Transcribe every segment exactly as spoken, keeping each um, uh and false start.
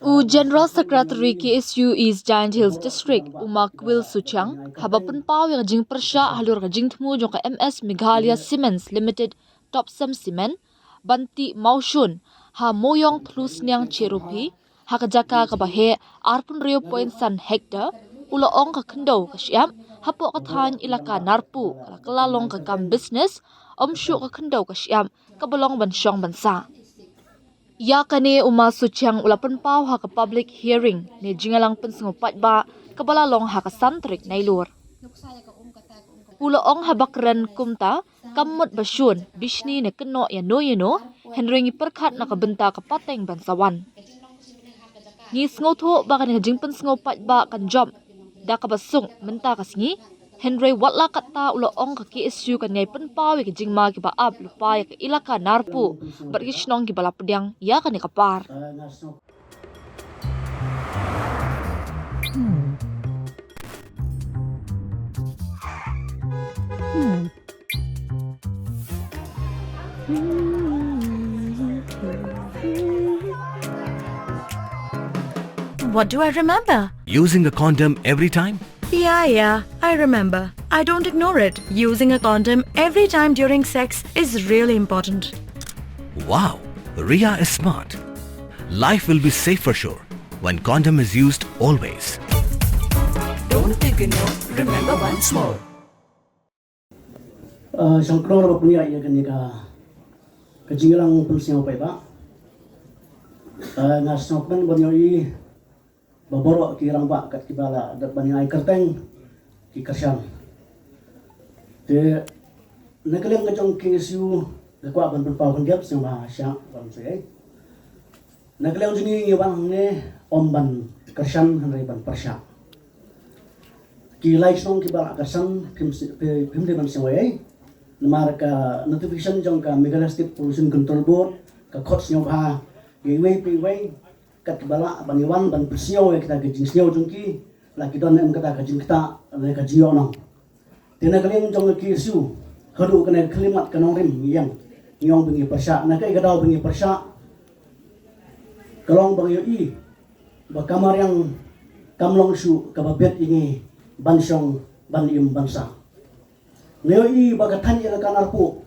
U General Secretary K S U East Jaintia Hills District, u Ma Kwil Suchiang, haba pynpaw ïa ka jingpyrshah halor ka jingthmu jong ka M S Meghalaya Cements Limited, Topcem Cement, ban tih mawshun ha Moyong Thlusniang Cheruphi, ha ka jaka kaba heh arphew hynriew point san hektar, u la ong ka khyndew ka shyiap hapoh ka thaiñ Elaka Narpuh ka la kylla long ka kam business, ym shuh ka khyndew ka shyiap kaba long ban shong ban sah. Ïa kane u Ma Suchiang u la pynpaw ha ka public hearing ne jingïalang pynsngew paidbah kaba la long ha ka san tarik Nailur. U la ong haba kren kumta, kam mut ba shun, bishni ne kynnoh ïano ïano, hynrei ngi pyrkhat na ka bynta ka pateng ban sa wan. Ngi sngewthuh ba kane ka jingpynsngew paidbah kan jop da kaba suk mynta ka sngi, hynrei wat la katta u la ong ka K S U kan ïai pynpaw ïa ki jingma kiba ap lypa ïa ka Elaka Narpuh bad ki shnong kiba la pdiang ïa kane ka par. What do I remember? Using a condom every time? Yeah, yeah, I remember. I don't ignore it. Using a condom every time during sex is really important. Wow, Ria is smart. Life will be safe for sure when condom is used always. Don't ignore, remember once more. Uh, sngewbha ba pynïaid ïa kane ka, ka jingïalang pynsngew paidbah. Uh, nga sngewbha ban ïohi ba baroh ki rangbah kat kiba la dep ban ïai kyrteng ki kyrshan. Te na ka liang ka jong K S U nga kwah ban pynpaw khyndiat sngewbha shah ban sa ei. Na ka liang jong ngi ngi wan hangne ym ban kyrshan hynrei ban pyrshah. Ki lai shnong kiba la kyrshan phim si-, phi-, phim dei ban sngewbha ei. Namar ka notification jong ka Meghalaya State Pollution Control Board ka khot sngewbha ïa iwei pa iwei kat kiba lah ban ïa wan ban pynsngew ïa kita ki jingsngew jong ki, la ki don em kata ka jingktah ne ka jingïohnong. Te na ka liang jong ka K S U haduh kane ka khyllipmat ka nongrim ngi ïeng, ngi ong ba ngi pyrshah. Na kaei ka daw ba ngi pyrshah? Ka long ba ngi ïohi ba ka mariang kam long shuh kaba bit ïa ngi ban shong, ban im, ban sah. Ngi ïohi ba ka thaiñ Elaka Narpuh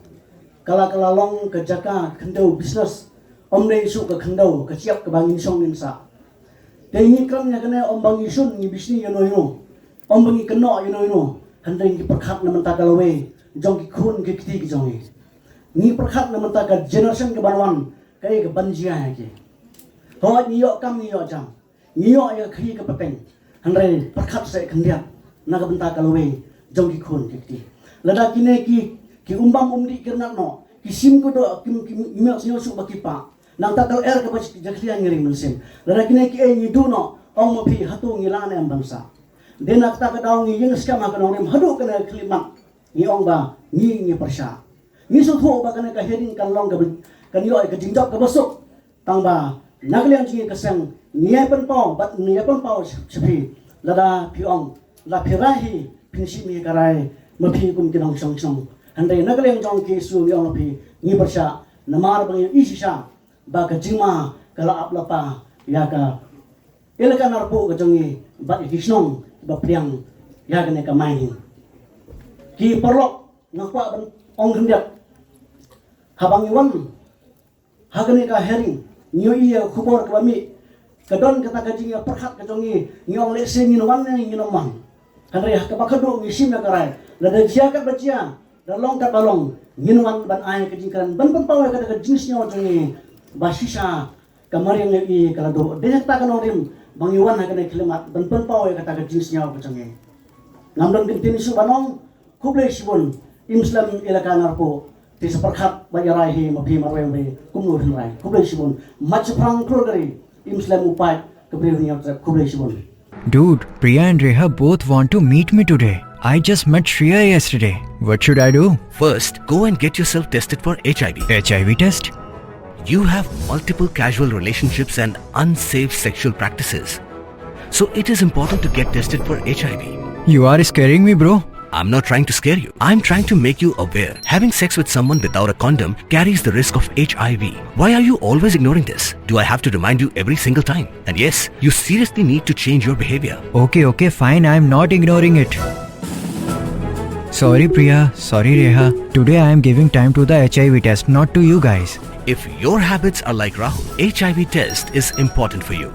ka la, ka la long ka jaka khyndew business, ym dei shuh ka khyndew ka shyiap kaba ngin shong ngin sah. Te ngi kren ïa kane ym ba ngi shun ngi bishni ïano ïano, ym ba ngi kynnoh ïano ïano, hynrei ngi pyrkhat na bynta ka lawei jong ki khun ki kti ki jong ngi. Ngi pyrkhat na bynta ka generation ka ban wan, kaei ka ban jia ïa ki. Hooid ngi ïoh kam ngi ïoh jam, ngi ïoh ïa ka kti ka pateng, hynrei pyrkhat seh khyndiat na ka bynta ka lawei jong ki khun ki kti. Lada kine ki, ki umbam umdih ki rngat noh, ki shim kuddoh, ki, ki, ki mih shnong shuh ba ki pah. Nangta ka lyer kaba jakhlia ngi ring mynsiem. Lada kine kiei ngi duh noh, ong ma phi hato ngi lah ne em ban sah? Dei na kata ka daw ngi ïeng skhem ha ka nongrim haduh kane ka khyllipmat ngi ong ba ngi, ngi pyrshah. Ngi sngewthuh ba kane ka hearing kan long kaba, kan ïoh ïa ka jingjop kaba suk. Tang ba na ka liang jong ngi ka seng ngi ïa pynpaw, bad ngi ïa pynpaw sha, sha phi. Lada phi ong, lada phi rai hi phin shim hi ka rai ma phi kum ki nongshong shnong. Hynrei na ka liang jong K S U ngi ong ma phi ngi pyrshah, namar ba ngi ïohi shisha ba ka jingma ka la ap lypa ïa ka Elaka Narpuh ka jong ngi bad ïa ki shnong ba pdiang ïa kane ka mining. Ki paralok, nga kwah ban ong khyndiat, haba ngi wan ha kane ka hearing ngi ïohi ïa ka khubor kaba mih, ka don kata ka jingïapyrkhat ka jong ngi, ngi ong lehse ngin wan ne ngin ym wan. Hynrei ha kaba khatduh ngi shim ïa ka rai, lada jia katba jia, lada long katba long, ngin wan ban ai ka jingkren ban pynpaw ïa kata ka jingsngew jong ngi ba shisha ka mariang ïohi ka la duh. Dei na kata ka nongrim ba ngi wan ha kane ka khyllipmat ban pynpaw ïa kata ka jingsngew ka jong ngi. Ngam don kyntien shuh ban ong, khublei shibun, im slem Elaka Narpuh, te sa pyrkhat bad ïa rai hi ma phi marwei marwei kumno phin rai. Khublei shibun, mat shaphrang klur ka ri, im slem u paid ka Bri u Hynñiewtrep, khublei shibun. Dude, Priya and Reha both want to meet me today. I just met Shreya yesterday. What should I do? First, go and get yourself tested for H I V. H I V test? You have multiple casual relationships and unsafe sexual practices. So it is important to get tested for H I V. You are scaring me, bro. I'm not trying to scare you. I'm trying to make you aware. Having sex with someone without a condom carries the risk of H I V. Why are you always ignoring this? Do I have to remind you every single time? And yes, you seriously need to change your behavior. Okay, okay, fine. I am not ignoring it. Sorry, Priya. Sorry, Reha. Today I am giving time to the H I V test, not to you guys. If your habits are like Rahul, H I V test is important for you.